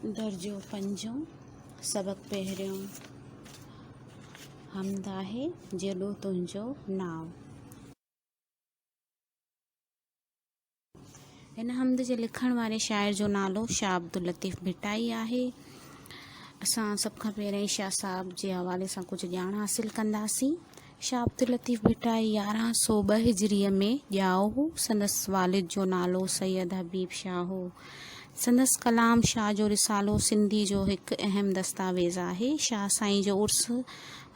درجو پنجون، سبق پهريون، حمد آهي جيڏو تنهنجو نانء. هن حمد جي لکڻ واري شاعر جو نالو شاهه عبداللطيف ڀٽائي آهي. اسان سڀ کان پهريائين شاهه صاحب جي حوالي سان ڪجهه ڄاڻ حاصل ڪنداسين. شاهه عبداللطيف ڀٽائي 1102 هجريء ۾ ڄائو هو. سندس والد جو نالو سيد حبيب شاهه هو. سندس ڪلام شاهه جو رسالو سنڌي جو هڪ اهم دستاويز آهي. شاهه سائين جو عرس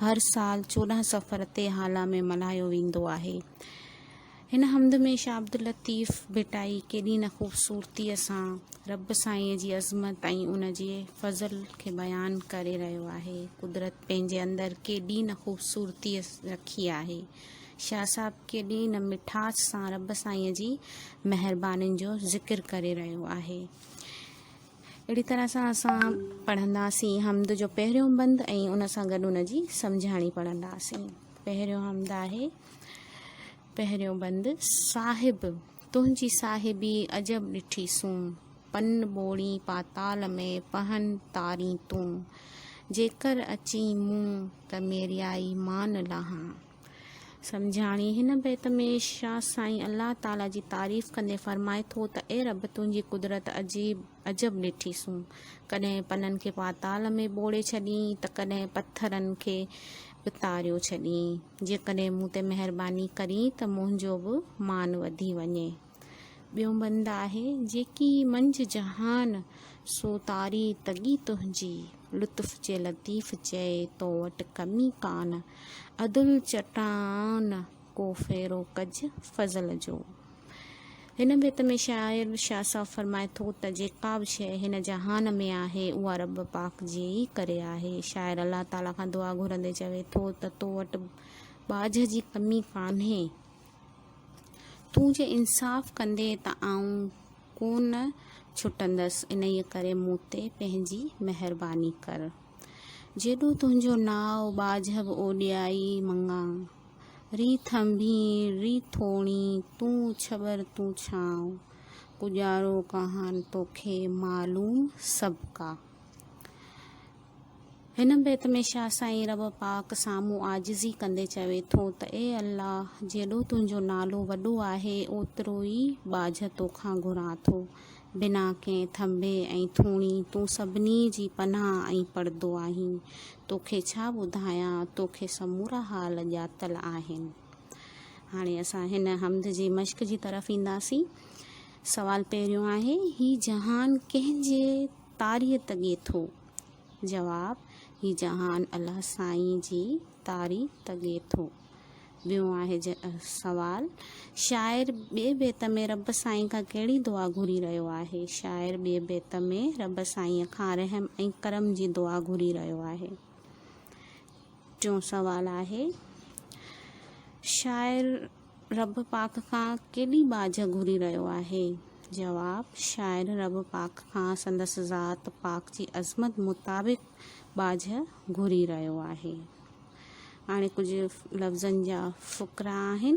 هر سال 14 صفر تي هالا ۾ ملهايو ويندو آهي. هن حمد ۾ شاهه عبداللطيف ڀٽائي ڪيڏي نه خوبصورتيء سان رب سائينء جي عظمت ۽ ان جي فضل کي بيان ڪري رهيو آهي. قدرت پنهنجي اندر ڪيڏي نه خوبصورتي رکي آهي. شاهه صاحب ڪيڏي نه مٺاس سان رب سائينء جي مهربانين جو ذڪر ڪري رهيو آهي. اهڙي طرح سان اسان پڙهنداسين حمد جو پهريون بند ۽ ان سان گڏ ان جي سمجهاڻي پڙهنداسين. پهريون حمد آهي. پهريون بند، صاحب! تنهنجي صاحبي عجب ڏٺي سون، پن ٻوڙين پاتال ۾، پهن تارين تون. جيڪر اچين مون، ته ميريائي مان لاهان. سمجهاڻي، هن بيت ۾ شاهه سائين الله تعاليٰ جي تعريف ڪندي فرمائي ٿو ته اي رب! تنهنجي قدرت عجيب عجب ڏٺي سون. ڪڏهن پنن کي پاتال ۾ ٻوڙي ڇڏين ته ڪڏهن پٿرن کي به تاريو ڇڏين. جيڪڏهن مون تي مهرباني ڪرين ته منهنجو به مان وڌي وڃي. ٻيون بند آهي، جيڪي منجهه جهان، سو تاري تڳي تنهنجي. لطف جي لطيف چئي، تو وٽ ڪمي ڪانه. عدل چٽان ڪو ڦيرو ڪج فضل جو. هن بيت ۾ شاعر شاهه صاحب فرمائي ٿو ته جيڪا به شيء هن جهان ۾ آهي اها رب پاڪ جي ئي ڪري آهي. شاعر الله تعاليٰ کان دعا گهرندي چوي ٿو ته تو وٽ ٻاجهه جي ڪمي ڪانهي. تون جي انصاف ڪندين ته آئون ڪونه ڇٽندس، انهيء ڪري مون تي پنهنجي مهرباني ڪر. جيڏو تنهنجو نانء ٻاجهه به اوڏيائي مڱان. ري ٿنڀين ري ٿوڻي، تون ڇٻر تون ڇانء، ڪڄاڙو ڪهان توکي معلوم سڀڪا. هن بيت ۾ شاهه سائين رب پاڪ سامهون عاجزي ڪندي چوي ٿو ته اي الله! جيڏو تنهنجو نالو وڏو آهي، اوترو ئي ٻاجهه توکان گهران ٿو. بنا ڪنهن ٿنڀي ۽ ٿوڻي تون سڀني جي پناهه ۽ پڙدو آهين. توکي ڇا ٻڌايان، توکي سمورا حال ڄاتل آهن. هاڻي اسان هن حمد جي مشق جي طرف اينداسين. سوال پهريون آهي، هي جهان ڪنهن جي تاريء تڳي ٿو؟ جواب، هي جهان الله سائين جي تاري تڳي ٿو. ٻيو آهي سوال، شاعر ٻئي بيت ۾ رب سائين کان ڪهڙي دعا گهري رهيو آهي؟ شاعر ٻئي بيت ۾ رب سائينء کان رحم ۽ ڪرم جي دعا گهري رهيو آهي. ٽيون سوال آهي، شاعر رب پاڪ کان ڪيڏي ٻاجهه گهري رهيو آهي؟ جواب، شاعر رب پاڪ کان سندس ذات پاڪ جي عظمت مطابق ٻاجهه گهري رهيو آهي. هاڻي ڪجهه لفظن جا فقرا آهن.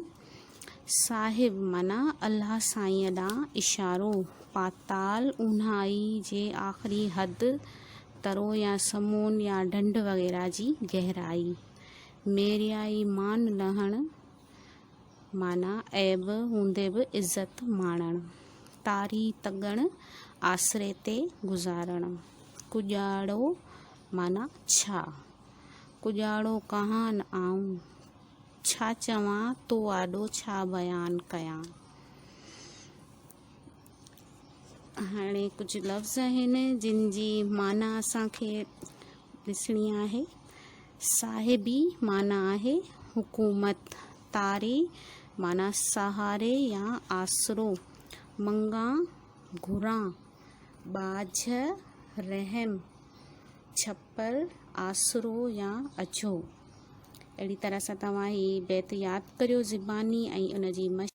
صاحب معنيٰ الله سائينء ڏانهن اشارو، پاتال اونهائي جي آخري حد، ترو يا سمون يا ڍنڍ وغيره جي گهرائي. ميريائي مان لهڻ معنيٰ عيب هوندي به عزت ماڻڻ. تاري تڳڻ آسري تي گذارڻ. ڪڄاڙو معنيٰ ڇا؟ ڪڄاڙو ڪهان آئون، ڇا چوان تو آڏو ڇا بيان ڪيان. هاڻي ڪجهه لفظ آهن جن جي معنيٰ اسان کي ڏسڻي آهي. صاحبي معنيٰ آهي حڪومت، تاري معنيٰ سهاري يا آسرو، منگان گهران، ٻاجهه رحم، ڇپر، آسرو يا اجهو. اهڙي طرح سان توهان هي بيت ياد ڪريو زباني ۽ ان جي مشق.